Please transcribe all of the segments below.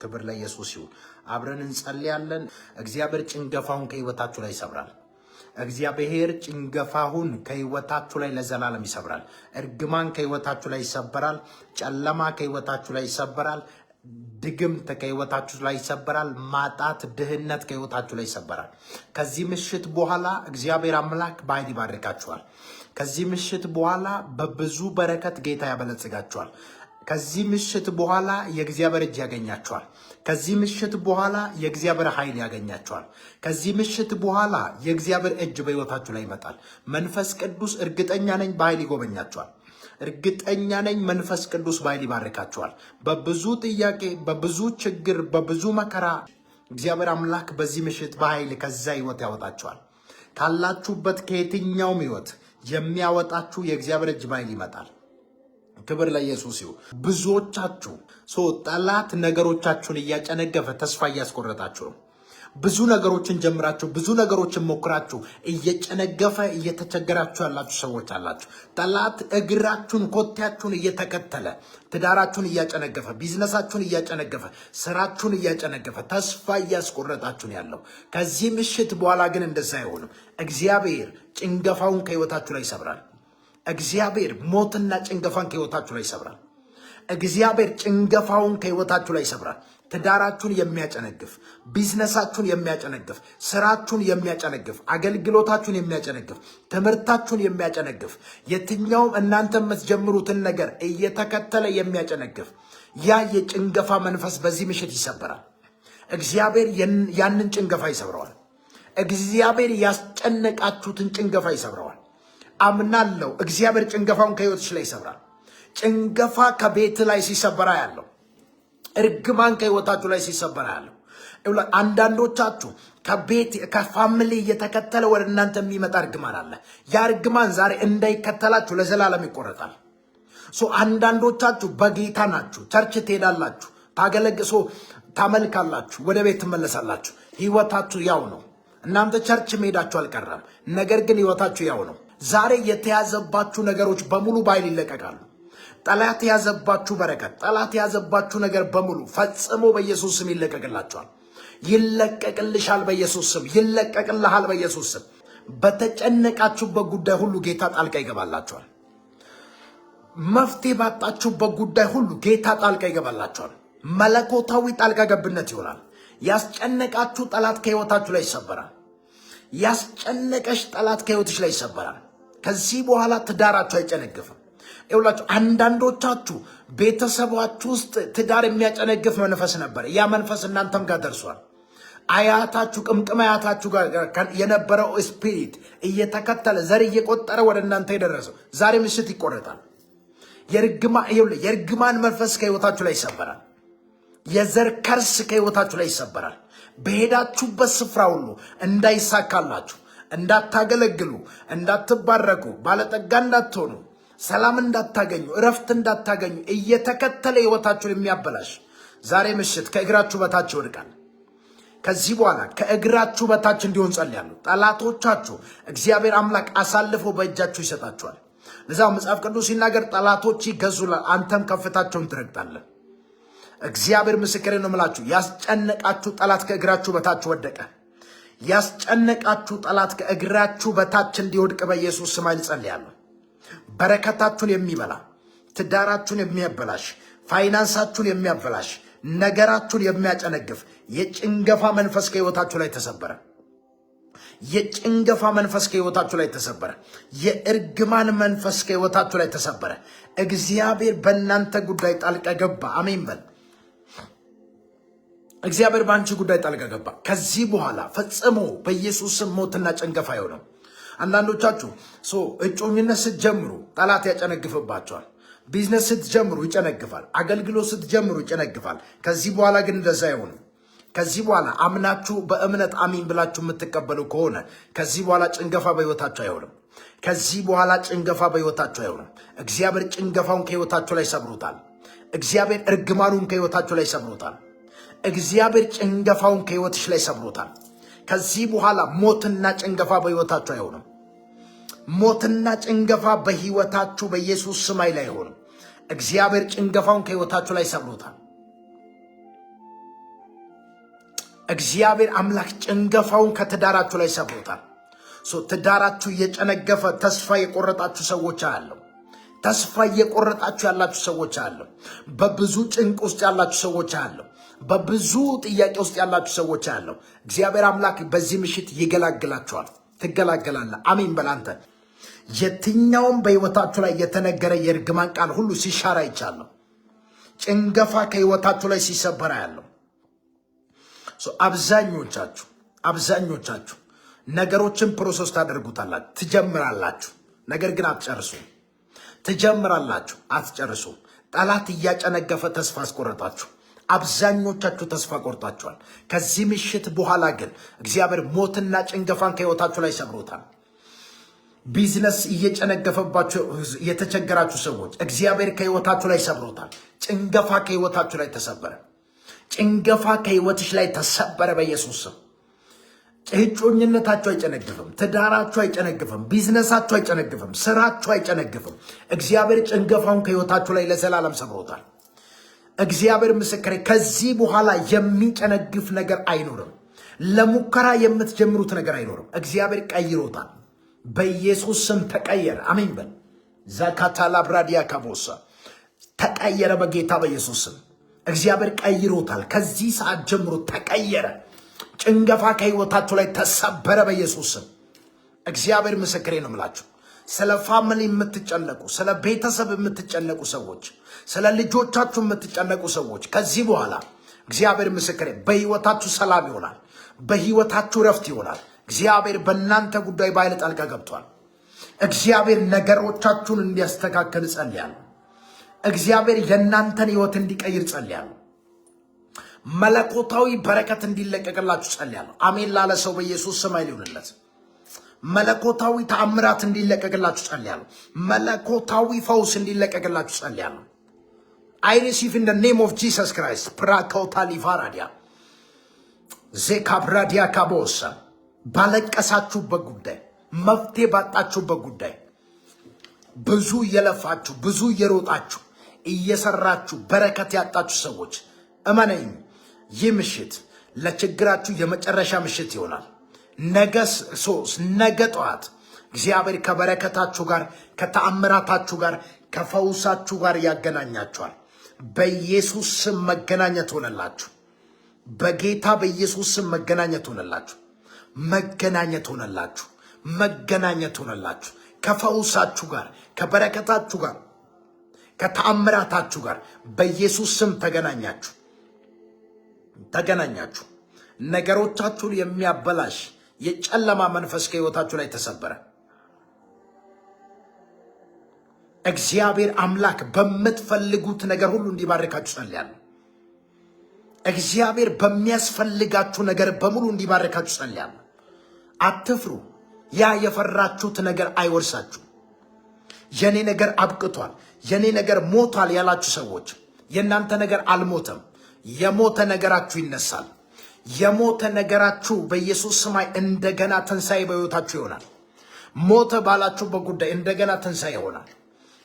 ክብር ለኢየሱስ ይሁን። አብረን እንጸልያለን። እግዚአብሔር ጭንገፋውን ከህይወታችሁ ላይ ይሰብራል። እግዚአብሔር ጭንገፋሁን ከህይወታችሁ ላይ ለዘላለም ይሰብራል። እርግማን ከህይወታችሁ ላይ ይሰበራል። ጨለማ ከህይወታችሁ ላይ ይሰበራል። ድግምት ከህይወታችሁ ላይ ይሰበራል። ማጣት፣ ድህነት ከህይወታችሁ ላይ ይሰበራል። ከዚህ ምሽት በኋላ እግዚአብሔር አምላክ በኃይል ይባርካችኋል። ከዚህ ምሽት በኋላ በብዙ በረከት ጌታ ያበለጽጋችኋል። ከዚህ ምሽት በኋላ የእግዚአብሔር እጅ ያገኛችኋል። ከዚህ ምሽት በኋላ የእግዚአብሔር ኃይል ያገኛችኋል። ከዚህ ምሽት በኋላ የእግዚአብሔር እጅ በሕይወታችሁ ላይ ይመጣል። መንፈስ ቅዱስ እርግጠኛ ነኝ በኃይል ይጎበኛችኋል። እርግጠኛ ነኝ መንፈስ ቅዱስ በኃይል ይባርካችኋል። በብዙ ጥያቄ፣ በብዙ ችግር፣ በብዙ መከራ እግዚአብሔር አምላክ በዚህ ምሽት በኃይል ከዛ ሕይወት ያወጣችኋል። ካላችሁበት ከየትኛውም ሕይወት የሚያወጣችሁ የእግዚአብሔር እጅ በኃይል ይመጣል። ክብር ለኢየሱስ ይሁን። ብዙዎቻችሁ so ጠላት ነገሮቻችሁን እያጨነገፈ ተስፋ እያስቆረጣችሁ ነው። ብዙ ነገሮችን ጀምራችሁ ብዙ ነገሮችን ሞክራችሁ እየጨነገፈ እየተቸገራችሁ ያላችሁ ሰዎች አላችሁ። ጠላት እግራችሁን ኮቴያችሁን እየተከተለ ትዳራችሁን እያጨነገፈ፣ ቢዝነሳችሁን እያጨነገፈ፣ ስራችሁን እያጨነገፈ ተስፋ እያስቆረጣችሁን ያለው። ከዚህ ምሽት በኋላ ግን እንደዛ አይሆንም። እግዚአብሔር ጭንገፋውን ከህይወታችሁ ላይ ይሰብራል። እግዚአብሔር ሞትና ጭንገፋን ከህይወታችሁ ላይ ይሰብራል። እግዚአብሔር ጭንገፋውን ከህይወታችሁ ላይ ይሰብራል። ትዳራችሁን የሚያጨነግፍ፣ ቢዝነሳችሁን የሚያጨነግፍ፣ ስራችሁን የሚያጨነግፍ፣ አገልግሎታችሁን የሚያጨነግፍ፣ ትምህርታችሁን የሚያጨነግፍ፣ የትኛውም እናንተ የምትጀምሩትን ነገር እየተከተለ የሚያጨነግፍ ያ የጭንገፋ መንፈስ በዚህ ምሽት ይሰበራል። እግዚአብሔር ያንን ጭንገፋ ይሰብረዋል። እግዚአብሔር ያስጨነቃችሁትን ጭንገፋ ይሰብረዋል። አምናለሁ። እግዚአብሔር ጭንገፋውን ከህይወትሽ ላይ ይሰብራል። ጭንገፋ ከቤት ላይ ሲሰበራ ያለው እርግማን ከህይወታችሁ ላይ ሲሰበራ ያለው አንዳንዶቻችሁ ከቤት ከ family እየተከተለ ወደ እናንተ የሚመጣ እርግማን አለ። ያ እርግማን ዛሬ እንዳይከተላችሁ ለዘላለም ይቆረጣል። So አንዳንዶቻችሁ በጌታ ናችሁ፣ church ትሄዳላችሁ፣ ታገለግሶ ታመልካላችሁ፣ ወደ ቤት ትመለሳላችሁ። ህይወታችሁ ያው ነው። እናንተ church መሄዳችሁ አልቀረም፣ ነገር ግን ህይወታችሁ ያው ነው። ዛሬ የተያዘባችሁ ነገሮች በሙሉ በኃይል ይለቀቃሉ። ጠላት የያዘባችሁ በረከት፣ ጠላት የያዘባችሁ ነገር በሙሉ ፈጽሞ በኢየሱስ ስም ይለቀቅላችኋል። ይለቀቅልሻል በኢየሱስ ስም። ይለቀቅልሃል በኢየሱስ ስም። በተጨነቃችሁበት ጉዳይ ሁሉ ጌታ ጣልቃ ይገባላችኋል። መፍትሄ ባጣችሁበት ጉዳይ ሁሉ ጌታ ጣልቃ ይገባላችኋል። መለኮታዊ ጣልቃ ገብነት ይሆናል። ያስጨነቃችሁ ጠላት ከሕይወታችሁ ላይ ይሰበራል። ያስጨነቀሽ ጠላት ከሕይወትሽ ላይ ይሰበራል። ከዚህ በኋላ ትዳራችሁ አይጨነግፍም። ይኸውላችሁ አንዳንዶቻችሁ ቤተሰባችሁ ውስጥ ትዳር የሚያጨነግፍ መንፈስ ነበር። ያ መንፈስ እናንተም ጋር ደርሷል። አያታችሁ ቅምቅም አያታችሁ ጋር የነበረው spirit እየተከተለ ዘር እየቆጠረ ወደ እናንተ የደረሰው ዛሬ ምሽት ይቆረጣል። የእርግማን መንፈስ ከህይወታችሁ ላይ ይሰበራል። የዘር curse ከህይወታችሁ ላይ ይሰበራል። በሄዳችሁበት ስፍራ ሁሉ እንዳይሳካላችሁ፣ እንዳታገለግሉ፣ እንዳትባረኩ፣ ባለጠጋ እንዳትሆኑ፣ ሰላም እንዳታገኙ፣ እረፍት እንዳታገኙ እየተከተለ ህይወታችሁን የሚያበላሽ ዛሬ ምሽት ከእግራችሁ በታች ይወድቃል። ከዚህ በኋላ ከእግራችሁ በታች እንዲሆን ጸልያለሁ። ጠላቶቻችሁ እግዚአብሔር አምላክ አሳልፎ በእጃችሁ ይሰጣችኋል። ለዛ መጽሐፍ ቅዱስ ሲናገር ጠላቶች ይገዙላል፣ አንተም ከፍታቸውን ትረግጣለህ። እግዚአብሔር ምስክሬ ነው የምላችሁ፣ ያስጨነቃችሁ ጠላት ከእግራችሁ በታች ወደቀ። ያስጨነቃችሁ ጠላት ከእግራችሁ በታች እንዲወድቅ በኢየሱስ ስም ኃይል ጸልያለሁ። በረከታችሁን የሚበላ ትዳራችሁን የሚያበላሽ ፋይናንሳችሁን የሚያበላሽ ነገራችሁን የሚያጨነግፍ የጭንገፋ መንፈስ ከሕይወታችሁ ላይ ተሰበረ። የጭንገፋ መንፈስ ከሕይወታችሁ ላይ ተሰበረ። የእርግማን መንፈስ ከሕይወታችሁ ላይ ተሰበረ። እግዚአብሔር በእናንተ ጉዳይ ጣልቃ ገባ። አሜን በል። እግዚአብሔር በአንቺ ጉዳይ ጣልቃ ገባ። ከዚህ በኋላ ፈጽሞ በኢየሱስ ስም ሞትና ጭንገፋ አይሆንም። አንዳንዶቻችሁ እጮኝነት ስትጀምሩ ጠላት ያጨነግፍባቸዋል። ቢዝነስ ስትጀምሩ ይጨነግፋል። አገልግሎት ስትጀምሩ ይጨነግፋል። ከዚህ በኋላ ግን እንደዛ አይሆንም። ከዚህ በኋላ አምናችሁ በእምነት አሚን ብላችሁ የምትቀበሉ ከሆነ ከዚህ በኋላ ጭንገፋ በሕይወታችሁ አይሆንም። ከዚህ በኋላ ጭንገፋ በሕይወታችሁ አይሆንም። እግዚአብሔር ጭንገፋውን ከሕይወታችሁ ላይ ሰብሮታል። እግዚአብሔር እርግማኑን ከሕይወታችሁ ላይ ሰብሮታል። እግዚአብሔር ጭንገፋውን ከሕይወትሽ ላይ ሰብሮታል። ከዚህ በኋላ ሞትና ጭንገፋ በሕይወታችሁ አይሆንም። ሞትና ጭንገፋ በሕይወታችሁ በኢየሱስ ስም ላይ አይሆንም። እግዚአብሔር ጭንገፋውን ከሕይወታችሁ ላይ ሰብሮታል። እግዚአብሔር አምላክ ጭንገፋውን ከትዳራችሁ ላይ ሰብሮታል። So ትዳራችሁ እየጨነገፈ ተስፋ የቆረጣችሁ ሰዎች አያለሁ። ተስፋ እየቆረጣችሁ ያላችሁ ሰዎች አያለሁ። በብዙ ጭንቅ ውስጥ ያላችሁ ሰዎች አያለሁ። በብዙ ጥያቄ ውስጥ ያላችሁ ሰዎች አያለሁ። እግዚአብሔር አምላክ በዚህ ምሽት ይገላግላችኋል። ትገላገላለህ። አሜን በል አንተ። የትኛውም በህይወታችሁ ላይ የተነገረ የእርግማን ቃል ሁሉ ሲሻር አይቻለሁ። ጭንገፋ ከህይወታችሁ ላይ ሲሰበር አያለሁ። አብዛኞቻችሁ ነገሮችን process ታደርጉታላችሁ፣ ትጀምራላችሁ፣ ነገር ግን አትጨርሱም። ትጀምራላችሁ፣ አትጨርሱም። ጠላት እያጨነገፈ ተስፋ አስቆረጣችሁ። አብዛኞቻችሁ ተስፋ ቆርጣችኋል። ከዚህ ምሽት በኋላ ግን እግዚአብሔር ሞትና ጭንገፋን ከህይወታችሁ ላይ ሰብሮታል። ቢዝነስ እየጨነገፈባችሁ የተቸገራችሁ ሰዎች እግዚአብሔር ከህይወታችሁ ላይ ሰብሮታል። ጭንገፋ ከህይወታችሁ ላይ ተሰበረ። ጭንገፋ ከህይወትሽ ላይ ተሰበረ በኢየሱስ ስም። እጮኝነታችሁ አይጨነግፍም። ትዳራችሁ አይጨነግፍም። ቢዝነሳችሁ አይጨነግፍም። ስራችሁ አይጨነግፍም። እግዚአብሔር ጭንገፋውን ከህይወታችሁ ላይ ለዘላለም ሰብሮታል። እግዚአብሔር ምስክሬ፣ ከዚህ በኋላ የሚጨነግፍ ነገር አይኖርም። ለሙከራ የምትጀምሩት ነገር አይኖርም። እግዚአብሔር ቀይሮታል። በኢየሱስ ስም ተቀየረ። አሜን በል። ዘካታላ ብራዲያ ካቦሳ ተቀየረ። በጌታ በኢየሱስ ስም እግዚአብሔር ቀይሮታል። ከዚህ ሰዓት ጀምሮ ተቀየረ። ጭንገፋ ከህይወታችሁ ላይ ተሰበረ በኢየሱስ ስም። እግዚአብሔር ምስክሬ ነው የምላችሁ። ስለ family የምትጨነቁ፣ ስለ ቤተሰብ የምትጨነቁ ሰዎች፣ ስለ ልጆቻችሁ የምትጨነቁ ሰዎች ከዚህ በኋላ እግዚአብሔር ምስክሬ በህይወታችሁ ሰላም ይሆናል። በህይወታችሁ ረፍት ይሆናል። እግዚአብሔር በእናንተ ጉዳይ በኃይል ጣልቃ ገብቷል። እግዚአብሔር ነገሮቻችሁን እንዲያስተካክል ጸልያለሁ። እግዚአብሔር የእናንተን ህይወት እንዲቀይር ጸልያለሁ። መለኮታዊ በረከት እንዲለቀቅላችሁ ጸልያለሁ። አሜን ላለ ሰው በኢየሱስ ስም ኃይል ይሁንለት። መለኮታዊ ተአምራት እንዲለቀቅላችሁ ጸልያለሁ። መለኮታዊ ፈውስ እንዲለቀቅላችሁ ጸልያለሁ። I receive in the name of Jesus Christ። ፕራኮታ ሊቫራዲያ ዜካብራዲያ ካቦሳ። ባለቀሳችሁበት ጉዳይ፣ መፍትሄ ባጣችሁበት ጉዳይ፣ ብዙ እየለፋችሁ፣ ብዙ እየሮጣችሁ፣ እየሰራችሁ በረከት ያጣችሁ ሰዎች እመነኝ፣ ይህ ምሽት ለችግራችሁ የመጨረሻ ምሽት ይሆናል። ነገ ሶስት ነገ ጠዋት እግዚአብሔር ከበረከታችሁ ጋር፣ ከተአምራታችሁ ጋር፣ ከፈውሳችሁ ጋር ያገናኛችኋል። በኢየሱስ ስም መገናኘት ሆነላችሁ። በጌታ በኢየሱስ ስም መገናኘት ሆነላችሁ። መገናኘት ሆነላችሁ። መገናኘት ሆነላችሁ። ከፈውሳችሁ ጋር፣ ከበረከታችሁ ጋር፣ ከተአምራታችሁ ጋር በኢየሱስ ስም ተገናኛችሁ፣ ተገናኛችሁ። ነገሮቻችሁን የሚያበላሽ የጨለማ መንፈስ ከሕይወታችሁ ላይ ተሰበረ። እግዚአብሔር አምላክ በምትፈልጉት ነገር ሁሉ እንዲባርካችሁ ጸልያለሁ። እግዚአብሔር በሚያስፈልጋችሁ ነገር በሙሉ እንዲባርካችሁ ጸልያለሁ። አትፍሩ። ያ የፈራችሁት ነገር አይወርሳችሁ። የኔ ነገር አብቅቷል፣ የኔ ነገር ሞቷል ያላችሁ ሰዎች የእናንተ ነገር አልሞተም። የሞተ ነገራችሁ ይነሳል። የሞተ ነገራችሁ በኢየሱስ ስም እንደገና ትንሣኤ በሕይወታችሁ ይሆናል። ሞተ ባላችሁበት ጉዳይ እንደገና ትንሣኤ ይሆናል።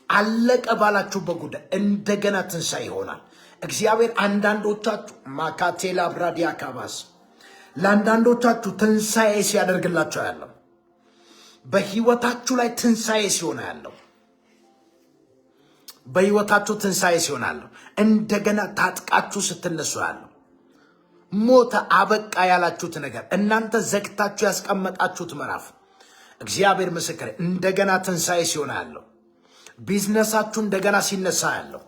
አለቀ ባላችሁበት ጉዳይ እንደገና ትንሣኤ ይሆናል። እግዚአብሔር አንዳንዶቻችሁ ማካቴላ ብራዲያ ካባስ ለአንዳንዶቻችሁ ትንሣኤ ሲያደርግላቸው ያለው፣ በሕይወታችሁ ላይ ትንሣኤ ሲሆን ያለው፣ በሕይወታችሁ ትንሣኤ ሲሆን ያለው፣ እንደገና ታጥቃችሁ ስትነሱ ያለው፣ ሞተ አበቃ ያላችሁት ነገር፣ እናንተ ዘግታችሁ ያስቀመጣችሁት ምዕራፍ፣ እግዚአብሔር ምስክር፣ እንደገና ትንሣኤ ሲሆን ያለው፣ ቢዝነሳችሁ እንደገና ሲነሳ ያለው፣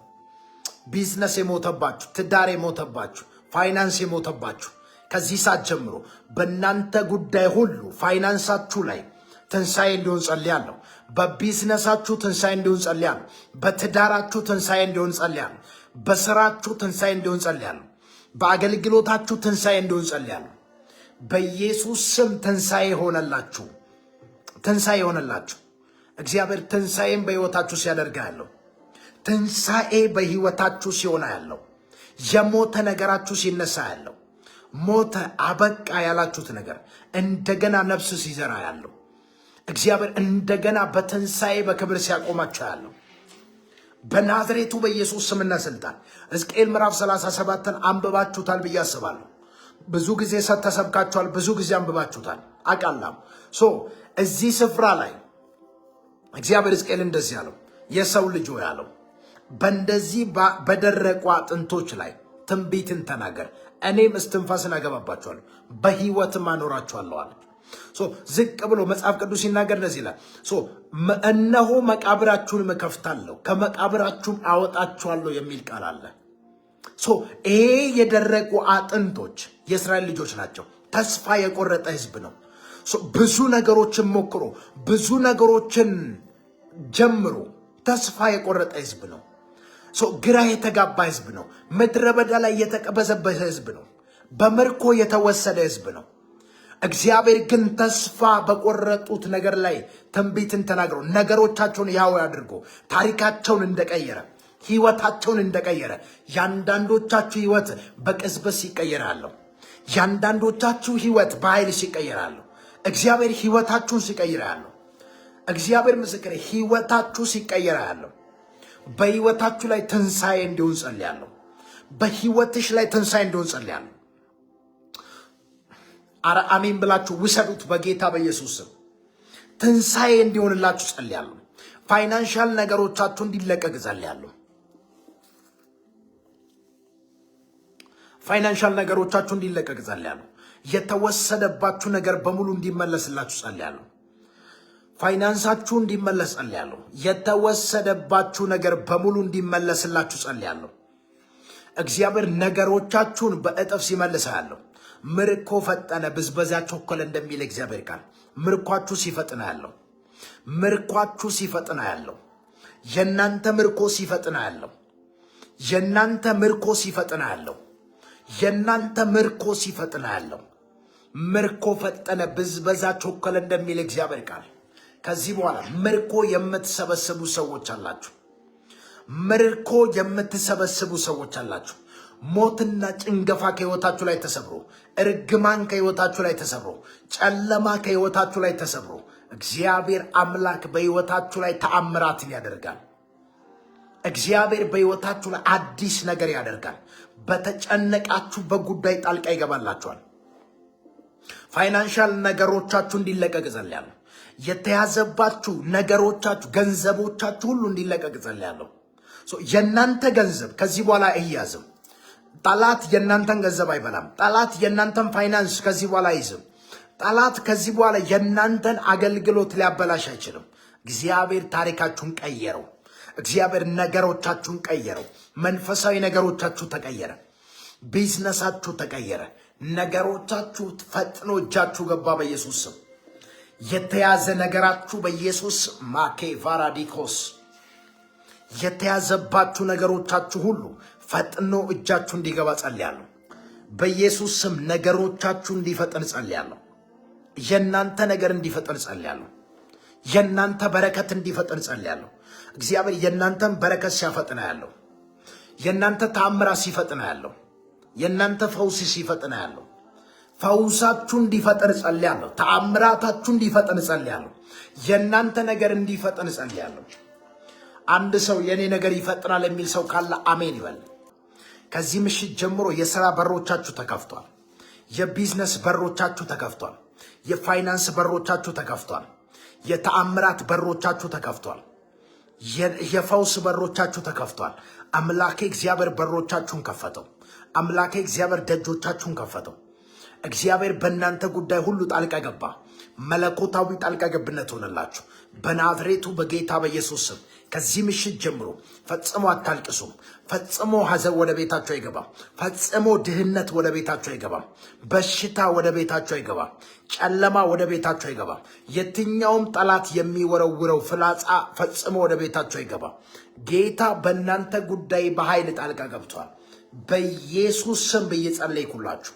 ቢዝነስ የሞተባችሁ፣ ትዳር የሞተባችሁ፣ ፋይናንስ የሞተባችሁ፣ ከዚህ ሰዓት ጀምሮ በእናንተ ጉዳይ ሁሉ ፋይናንሳችሁ ላይ ትንሣኤ እንዲሆን ጸልያለሁ። በቢዝነሳችሁ ትንሣኤ እንዲሆን ጸልያለሁ። በትዳራችሁ ትንሣኤ እንዲሆን ጸልያለሁ። በስራችሁ ትንሣኤ እንዲሆን ጸልያለሁ። በአገልግሎታችሁ ትንሣኤ እንዲሆን ጸልያለሁ። በኢየሱስ ስም ትንሣኤ ሆነላችሁ። ትንሣኤ ሆነላችሁ። እግዚአብሔር ትንሣኤን በሕይወታችሁ ሲያደርግ ያለው፣ ትንሣኤ በሕይወታችሁ ሲሆን ያለው፣ የሞተ ነገራችሁ ሲነሳ ያለው፣ ሞተ አበቃ ያላችሁት ነገር እንደገና ነፍስ ሲዘራ ያለው፣ እግዚአብሔር እንደገና በትንሣኤ በክብር ሲያቆማችሁ ያለው፣ በናዝሬቱ በኢየሱስ ስምና ስልጣን። ሕዝቅኤል ምዕራፍ 37ን አንብባችሁታል ብዬ አስባለሁ። ብዙ ጊዜ ተሰብካችኋል፣ ብዙ ጊዜ አንብባችሁታል አቃላም። So እዚህ ስፍራ ላይ እግዚአብሔር ሕዝቅኤል እንደዚህ አለው፣ የሰው ልጅ ሆይ አለው፣ በእንደዚህ በደረቁ አጥንቶች ላይ ትንቢትን ተናገር፣ እኔም እስትንፋስን አገባባቸዋለሁ፣ በሕይወትም አኖራቸዋለሁ አለ። So ዝቅ ብሎ መጽሐፍ ቅዱስ ሲናገር እንደዚህ ይላል። So እነሆ መቃብራችሁን እከፍታለሁ፣ ከመቃብራችሁም አወጣችኋለሁ የሚል ቃል አለ። So ይሄ የደረቁ አጥንቶች የእስራኤል ልጆች ናቸው። ተስፋ የቆረጠ ህዝብ ነው። So ብዙ ነገሮችን ሞክሮ፣ ብዙ ነገሮችን ጀምሮ ተስፋ የቆረጠ ህዝብ ነው። So ግራ የተጋባ ህዝብ ነው። ምድረ በዳ ላይ የተቀበዘበዘ ህዝብ ነው። በምርኮ የተወሰደ ህዝብ ነው። እግዚአብሔር ግን ተስፋ በቆረጡት ነገር ላይ ትንቢትን ተናግሮ፣ ነገሮቻቸውን ያው አድርጎ፣ ታሪካቸውን እንደቀየረ፣ ህይወታቸውን እንደቀየረ፣ ያንዳንዶቻችሁ ህይወት በቅጽበት ሲቀየር አያለሁ። ያንዳንዶቻችሁ ህይወት በኃይል ሲቀየር አያለሁ። እግዚአብሔር ህይወታችሁን ሲቀይር አያለሁ። እግዚአብሔር ምስክሬ፣ ህይወታችሁ ሲቀየር አያለሁ። በህይወታችሁ ላይ ትንሣኤ እንዲሆን ጸልያለሁ። በህይወትሽ ላይ ትንሣኤ እንዲሆን ጸልያለሁ። አረ አሜን ብላችሁ ውሰዱት። በጌታ በኢየሱስ ስም ትንሣኤ እንዲሆንላችሁ ጸልያለሁ። Financial ነገሮቻችሁ እንዲለቀቅ ጸልያለሁ። Financial ነገሮቻችሁ እንዲለቀቅ ጸልያለሁ። የተወሰደባችሁ ነገር በሙሉ እንዲመለስላችሁ ጸልያለሁ። ፋይናንሳችሁ እንዲመለስ ጸልያለሁ። የተወሰደባችሁ ነገር በሙሉ እንዲመለስላችሁ ጸልያለሁ። እግዚአብሔር ነገሮቻችሁን በእጥፍ ሲመልስ አያለሁ። ምርኮ ፈጠነ፣ ብዝበዛ ቸኮለ እንደሚል እግዚአብሔር ቃል፣ ምርኳችሁ ሲፈጥን አያለሁ። ምርኳችሁ ሲፈጥን አያለሁ። የእናንተ ምርኮ ሲፈጥን አያለሁ። የእናንተ ምርኮ ሲፈጥን አያለሁ። የእናንተ ምርኮ ሲፈጥን አያለሁ። ምርኮ ፈጠነ፣ ብዝበዛ ቸኮለ እንደሚል እግዚአብሔር ቃል፣ ከዚህ በኋላ ምርኮ የምትሰበስቡ ሰዎች አላችሁ። ምርኮ የምትሰበስቡ ሰዎች አላችሁ። ሞትና ጭንገፋ ከህይወታችሁ ላይ ተሰብሮ፣ እርግማን ከህይወታችሁ ላይ ተሰብሮ፣ ጨለማ ከህይወታችሁ ላይ ተሰብሮ፣ እግዚአብሔር አምላክ በህይወታችሁ ላይ ተአምራትን ያደርጋል። እግዚአብሔር በህይወታችሁ ላይ አዲስ ነገር ያደርጋል። በተጨነቃችሁበት ጉዳይ ጣልቃ ይገባላችኋል። Financial ነገሮቻችሁ እንዲለቀቅ ጸልያለሁ። የተያዘባችሁ ነገሮቻችሁ፣ ገንዘቦቻችሁ ሁሉ እንዲለቀቅ ጸልያለሁ። የእናንተ ገንዘብ ከዚህ በኋላ አይያዝም። ጠላት የእናንተን ገንዘብ አይበላም። ጠላት የእናንተን ፋይናንስ ከዚህ በኋላ አይዝም። ጠላት ከዚህ በኋላ የእናንተን አገልግሎት ሊያበላሽ አይችልም። እግዚአብሔር ታሪካችሁን ቀየረው። እግዚአብሔር ነገሮቻችሁን ቀየረው። መንፈሳዊ ነገሮቻችሁ ተቀየረ። ቢዝነሳችሁ ተቀየረ። ነገሮቻችሁ ፈጥኖ እጃችሁ ገባ። በኢየሱስ ስም የተያዘ ነገራችሁ፣ በኢየሱስ ማኬ ቫራዲኮስ፣ የተያዘባችሁ ነገሮቻችሁ ሁሉ ፈጥኖ እጃችሁ እንዲገባ ጸልያለሁ። በኢየሱስ ስም ነገሮቻችሁ እንዲፈጥን ጸልያለሁ። የእናንተ ነገር እንዲፈጥን ጸልያለሁ። የእናንተ በረከት እንዲፈጥን ጸልያለሁ። እግዚአብሔር የእናንተን በረከት ሲያፈጥን አያለሁ። የእናንተ ተአምራት ሲፈጥን አያለሁ። የእናንተ ፈውስ ሲፈጥን አያለሁ። ፈውሳችሁ እንዲፈጥን ጸልያለሁ። ተአምራታችሁ እንዲፈጥን ጸልያለሁ። የእናንተ ነገር እንዲፈጥን ጸልያለሁ። አንድ ሰው የእኔ ነገር ይፈጥናል የሚል ሰው ካለ አሜን ይበል። ከዚህ ምሽት ጀምሮ የሥራ በሮቻችሁ ተከፍቷል። የቢዝነስ በሮቻችሁ ተከፍቷል። የፋይናንስ በሮቻችሁ ተከፍቷል። የተአምራት በሮቻችሁ ተከፍቷል። የፈውስ በሮቻችሁ ተከፍቷል። አምላኬ እግዚአብሔር በሮቻችሁን ከፈተው። አምላኬ እግዚአብሔር ደጆቻችሁን ከፈተው። እግዚአብሔር በእናንተ ጉዳይ ሁሉ ጣልቃ ገባ። መለኮታዊ ጣልቃ ገብነት ሆነላችሁ። በናዝሬቱ በጌታ በኢየሱስ ስም ከዚህ ምሽት ጀምሮ ፈጽሞ አታልቅሱም። ፈጽሞ ሐዘን ወደ ቤታችሁ አይገባም። ፈጽሞ ድህነት ወደ ቤታችሁ አይገባም። በሽታ ወደ ቤታችሁ አይገባም። ጨለማ ወደ ቤታችሁ አይገባም። የትኛውም ጠላት የሚወረውረው ፍላጻ ፈጽሞ ወደ ቤታችሁ አይገባም። ጌታ በእናንተ ጉዳይ በኃይል ጣልቃ ገብቷል። በኢየሱስ ስም ብዬ ጸለይኩላችሁ።